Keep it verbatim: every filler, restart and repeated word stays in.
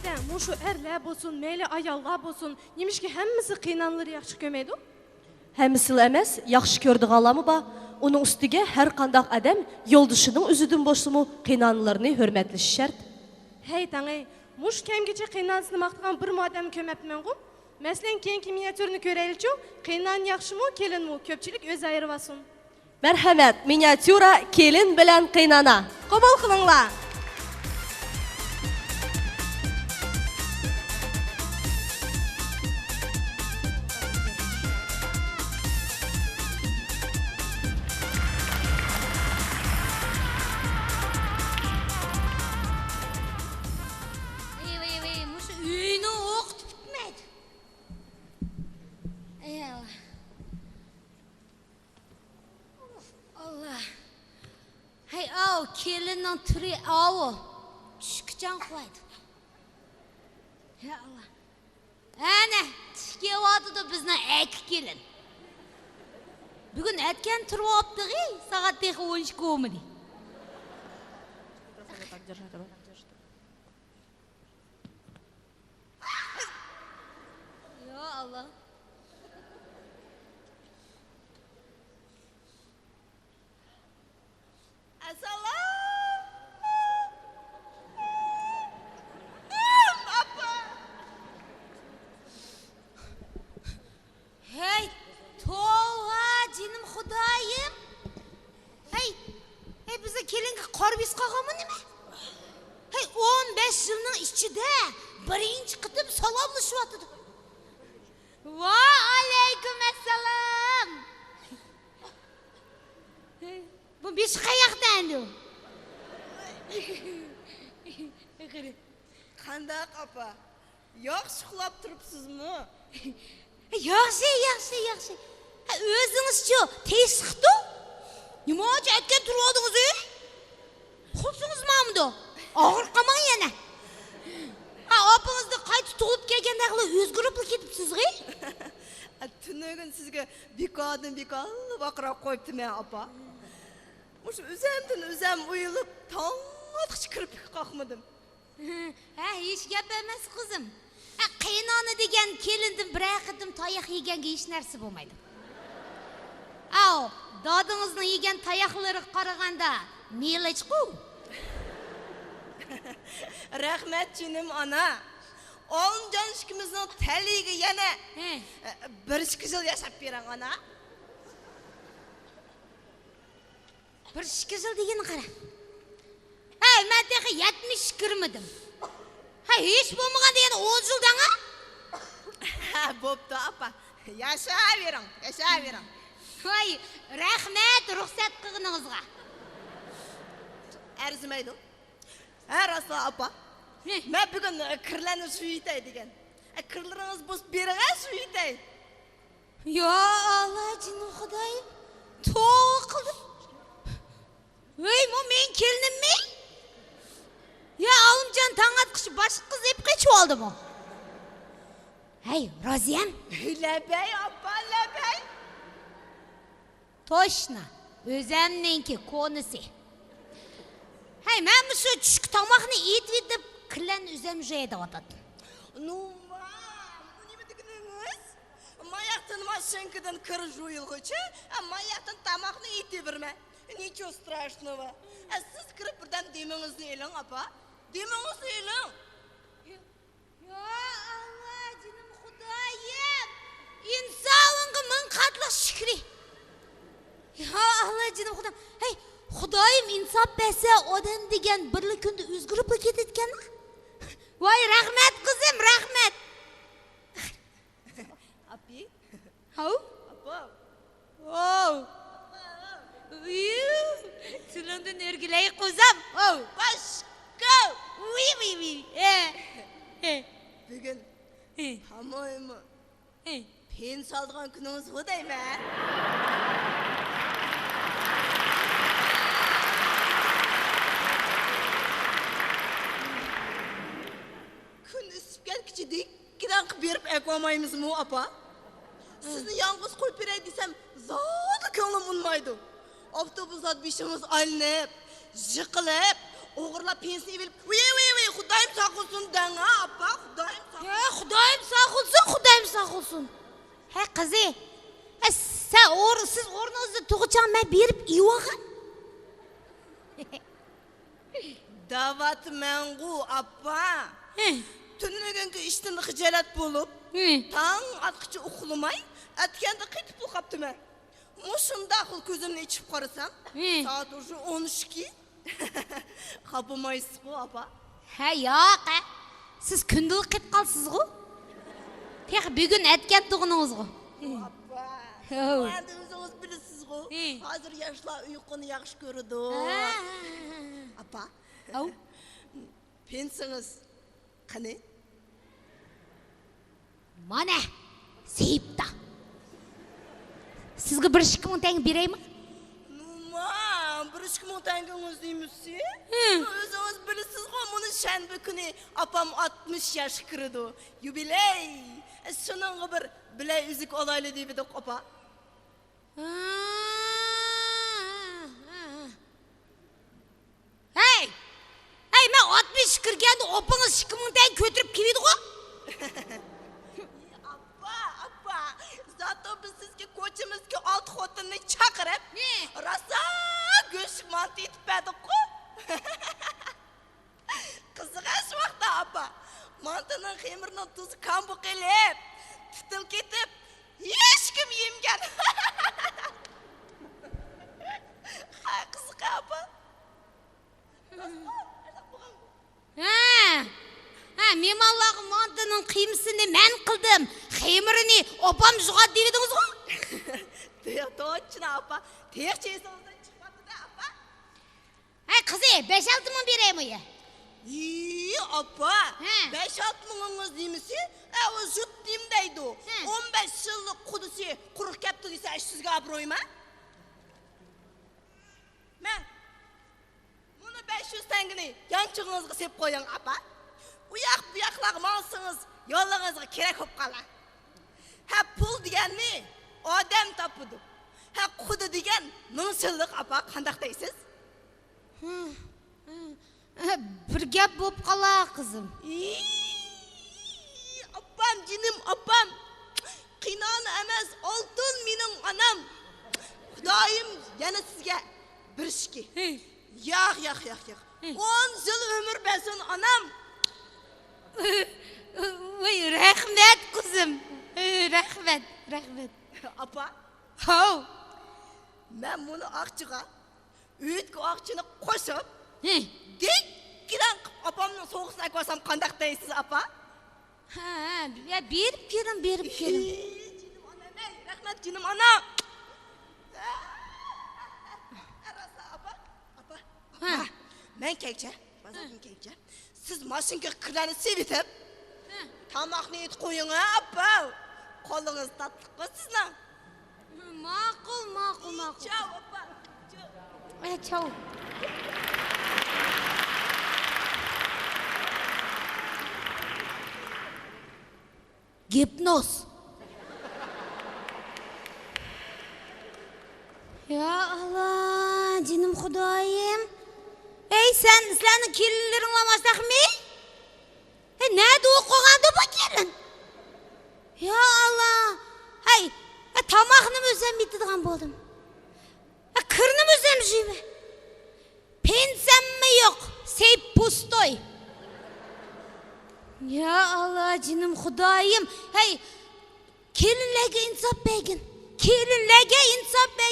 مۇشۇ ئەرلەر بولسۇن، مەيلى ئاياللار بولسۇن، نېمىشقا ھەممىسى قېيىنئانىلىرى ياخشى كۆرمەيدۇ؟ ھەممىسىلا ئەمەس، ياخشى كۆرىدىغانلارمۇ بار. ئۇنىڭ ئۈستىگە ھەر قانداق ئادەم يولدىشىنىڭ ئۆزىدىن بولسىمۇ قېيىنئانىلىرىنى ھۆرمەتلىشى شەرت. ھەي تاڭاي، مۇشۇ كەمگىچە قېيىنئانىسىنى ماختىغان بىرمۇ ئادەمنى كۆرمەپتىمەنغۇ؟ مەسىلەن، كېيىنكى مىنىياتيۇرىنى كۆرەيلىچۇ، قېيىنئانا ياخشىمۇ، كېلىنمۇ، كۆپچىلىك ئۆزى ئايرىۋالسۇن. مەرھەمەت، مىنىياتيۇرا كېلىن بىلەن قېيىنئانا. قوبۇل قىلىڭلار. ۋەي، ۋەي، ۋەي، مۇشۇ ئۆينىڭ ئوقىتىپ پۈتمەيدۇ. ئەي ئاللا. ئاللا. ھەي، ئاۋۇ، كېلىننىڭ تۈرى ئاۋۇ. چۈشكىچە ئۇخلايدۇ. ھەي ئاللا. ئەنە، چۈش كېلىۋاتىدۇ بىزنىڭ ئەكە كېلىن. بۈگۈن ئەتكەن تۇرۇۋاپتىغى، سائەت تېخى ئون ئىككى بولمىدى. يا ئاللا. ئەسسالام ئاپا. ھەي، توۋا، جېنىم خۇدايىم. ھەي، ھەي، بىزنىڭ كېلىنگە قارا بېسىپ قالغانمۇ نېمە؟ ھەي، ئون بەش يىلنىڭ ئىچىدە بىرىنچى قېتىم سالاملىشىۋاتىدۇ. ۋە ئەلەيكۇم ئەسسالام. بۇ بېشى قاياقتا ئەمدى؟ قانداق ئاپا؟ ياخشى ئۇخلاپ تۇرۇپسىزمۇ؟ ياخشى، ياخشى، ياخشى. ھە، ئۆزىڭىزچۇ؟ تىنچلىقتۇ؟ نېمانچە ئەتكەن تۇرۇۋالدىڭىز، ئۆي؟ ئۇخلىسىڭىز ماڭىدۇ. ئاغرىپ قالماڭ يەنە. ھە، ئاپىڭىزنى قايتا تۇغۇپ كەلگەندەكلا ئۆزگىرىپلا كېتىپسىزغۇ. تۈنۈگۈن سىزگە بىكاردىن بىكارلا ۋارقىراپ قويۇپتىمەن، ئاپا. مۇشۇ ئۆزەمدىن ئۆزەم ئويۇلۇپ، تاڭ ئاتقۇچە كىرپىككە قاقمىدىم. ھە، ھېچ گەپ ئەمەس، قىزىم. ھە، قېيىنئانا دېگەن كېلىندىن بىرەر قېتىم تاياق يېگەنگە ھېچ نەرسە بولمايدۇ. ئاۋۇ، دادىڭىزنىڭ يېگەن تاياقلىرىغا قارىغاندا نېلىچقۇ؟ رەھمەت، جېنىم ئانا. ئالىمجان ئىككىمىزنىڭ تەلىيىگە يەنە، ھە، بىر ئىككى يىل ياشاپ بېرىڭ، ئانا. بىر ئىككى يىل دېگىنىگە قارا. ھەي، مەن تېخى يەتمىشكە كىرمىدىم. ھەي، ھېچ بولمىغاندا يەنە ئون يىل دەڭا. ھە، بوپتۇ، ئاپا. ياشاۋېرىڭ، ياشاۋېرىڭ. ۋاي، رەھمەت رۇخسەت قىلغىنىڭىزغا. ئەرزىمەيدۇ. ھە، راستلا، ئاپا. ھە. مەن بۈگۈن، ئە، كىرلەرنى يۇيۇۋېتەي دېگەن. ئە، كىرلىرىڭىز بوسۇپ بېرىڭە، يۇيۇۋېتەي. يا ئاللا، جېنىم خۇدايىم، توۋا قىلدىم. ۋەي، مۇ مېنىڭ كېلىنىممۇ؟ يا ئالىمجان، تاڭ ئاتقۇچە باشقا قىز ئېلىپ قېچىۋالدىمۇ؟ ھەي، رازىيەم. لەببەي، ئاپا، لەببەي. توشنا، ئۆزەمنىڭكى كونىسى. ھەي، مەن مۇشۇ چۈشكە تاماقنى ئېتىۋېتىپ، كىرلەرنى ئۆزەم يۇياي دەۋاتاتتىم. نوۋا، بۇ نېمە دېگىنىڭىز؟ ماياقتىن ماشىنكىدىن كىر يۇيۇلغۇچە، ماياقتىن تاماقنى ئېتىۋېرىمەن. نىچو ستراشنوۋا. سىز كىرىپ بىردەم دېمىڭىزنى ئېلىڭ، ئاپا. دېمىڭىزنى ئېلىڭ. يا ئاللا، جېنىم خۇدايىم! ئىنسانىڭغا مىڭ قاتلىق شۈكرى. يا ئاللا، جېنىم خۇدايىم! ھەي، خۇدايىم ئىنساپ بەرسە، ئادەم دېگەن بىرلا كۈندە ئۆزگىرىپلا كېتىدىكەن. ۋاي، رەھمەت، قىزىم، رەھمەت! ئاپى. ھاۋ؟ ئاپا. ۋاۋ. ئۇيۇ. تىلىڭدىن ئۆرگۈلەي قوزام. ۋاۋ. باشقا. ۋىي، ۋىي، ۋىي. ئە. ئە. بۈگۈن، ئە، پامويمۇ، ئە، پېيىن سالىدىغان كۈنىڭىزغۇ دەيمەن. كۈن ئىسسىپ كەتكۈچە دىك كىدانقا بېرىپ ئەكىۋالمايمىزمۇ، ئاپا؟ سىزنى يالغۇز قويۇپ بېرەي دېسەم، زادى كۆڭلۈم ئۇنىمايدۇ. ئاپتوبۇسلاردا بېشىڭىز ئايلىنىپ، يىقىلىپ، ئوغرىلار پېنسىنى ئېلىپ، ۋىي، ۋىي، ۋىي، خۇدايىم ساقلىسۇن دەڭ، ھە، ئاپا، خۇدايىم ساقلىسۇن. ھە، خۇدايىم ساقلىسۇن، خۇدايىم ساقلىسۇن. ھە، قىزى، ھە، سەن ئور-، سىز ئورنىڭىزدا تۇرغۇچاغ مەن بېرىپ ئېۋاغا. دەۋاتىمەنغۇ، ئاپا. ھە. تۈنۈگۈنكى ئىشتىن خىجالەت بولۇپ، ھە، تاڭ ئاتقىچە ئۇخلىماي، ئەتكەندە قېتىپلا قاپتىمەن. مۇشۇنداق كۆزۈمنى ئېچىپ قارىسام، ھە، سائەت ئۇژې ئون ئىككى. خاپىمايسىزغۇ، ئاپا؟ ھە، ياق، ھە. سىز كۈندىلا قېتىپ قالىسىزغۇ؟ تېخى بۈگۈن ئەتكەن تۇغىنىڭىزغۇ. ئاپا، ھەۋ، ئەمدى ئۆزىڭىز بىلىسىزغۇ. ھە. ھازىر ياشلار ئۇيقۇنى ياخشى كۆرىدۇ. ھە، ھە، ھە، ھە. ئاپا. ئاۋ. پېنسىڭىز قېنى؟ مانا، سېيىپتا. سىزگە بىر ئىككى مىڭ تەڭگە بېرەيمۇ؟ نوما، بىر ئىككى مىڭ تەڭگىڭىز دېمىسى؟ ھە. ئۆزىڭىز بىلىسىزغۇ، مۇنۇ شەنبە كۈنى ئاپام ئاتمىش ياشقا كىرىدۇ. يۇبىلېي. شۇنىڭغا بىر بىلەي ئۈزۈك ئالايلى دېۋىدۇق، ئاپا. ھەي! ھەي، مەن ئاتمىشقا كىرگەندە ئاپىڭىز ئىككى مىڭ تەڭگە كۆتۈرۈپ كېلىۋىدىغۇ؟ ئاپا، ئاپا، زاتو بىز سىزگە كوچىمىزدىكى ئالتە خوتۇننى چاقىرىپ، ھە، راسا گۆش مانتا ئېتىپ بەردۇققۇ. قىزىق ھە شۇ ۋاقىتتا، ئاپا. مانتىنىڭ خېمىرىنىڭ تۇزى كامبۇ قېلىپ، تۈتۈن كېتىپ، ھېچكىم يېمىگەن. ھە، قىزىق ھە، ئاپا. ھە، ھە، مېھمانلارغا مانتىنىڭ قىيمىسىنى مەن قىلدىم، خېمىرىنى ئاپام جۇغات دېۋىدىڭىزغۇ؟ توچنا، ئاپا. تېخىچە ئېسىڭىزدىن چىقماپتۇ-دە، ئاپا. ھەي، قىزى، بەش-ئالتە مىڭ بېرەيمۇ يە؟ يى، ئاپا، ھە، بەش-ئالتە مىڭىڭىز نېمىسى؟ ئە، ئۇ زۇت نېمە دەيدۇ؟ ھە. ئون بەش يىللىق قۇدىسى قۇرۇق كەپتۇ دېسە، ئىش سىزگە ئابرۇيمۇ؟ مەن مۇنۇ بەش يۈز تەڭگىنى يانچۇقىڭىزغا سېلىپ قويۇڭ، ئاپا. ئۇياق-بۇياقلارغا ماڭسىڭىز، يولىڭىزغا كېرەك بولۇپ قالار. ھە، پۇل دېگەننى ئادەم تاپىدۇ. ھە، قۇدا دېگەن مىڭ يىللىق، ئاپا، قانداق دەيسىز؟ ھە، ھە، ھە، بىر گەپ بولۇپ قالا، قىزىم. ئى، ئاپام، جېنىم ئاپام. قىينانا ئەمەس، ئالتۇن مېنىڭ ئانام. خۇدايىم يەنە سىزگە بىر ئىككى. ھە. ياق، ياق، ياق، ياق. ھە. ئون يىل ئۆمۈر بەرسۇن، ئانام. ۋاي، رەھمەت، قىزىم. ھە، رەھمەت، رەھمەت. ئاپا. ھاۋ. مەن مۇنۇ ئاقچىغا ئۆيدىكى ئاقچىنى قوشۇپ، ھە، دىككىدەڭ قىلىپ ئاپامنىڭ سوۋغىسىنى ئەكەلسەم قانداق دەيسىز، ئاپا؟ ھە، ھە، يا، بېرىپ كېلىڭ، بېرىپ كېلىڭ. ئى، جېنىم ئانام، ئەي، رەھمەت، جېنىم ئانام. ئە، راست، ئاپا، ئاپا، ھە، ئاپا. مەن كەلگۈچە، بازاردىن كەلگۈچە. سىز ماشىنىغا كىرلەرنى سېلىۋېتىپ، ھە، تاماقنى ئېتىپ قويۇڭ، ھە، ئاپا. قولىڭىز تاتلىققۇ سىزنىڭ. ماقۇل، ماقۇل، ماقۇل. چاۋ، ئاپا. چاۋ. ئە، چاۋ. گىپنوز. يا ئاللا، جېنىم خۇدايىم. ئەي، سەن، سىلەرنىڭ كېلىنلىرىڭلار ماشۇنداقمۇ؟ ھە، نەدە ئوقۇغاندۇ بۇ كېلىن؟ يا ئاللا. ھەي، ھە، تاماقنىمۇ ئۆزۈم ئېتىدىغان بولدۇم. ھە، كىرنىمۇ ئۆزۈم جۇيىمەن. پېنسىيەممۇ يوق، سېيىپ پۇستوي. يا ئاللا، جېنىم خۇدايىم. ھەي، كېلىنلەرگە ئىنساپ بەرگىن. كېلىنلەرگە ئىنساپ بەرگىن.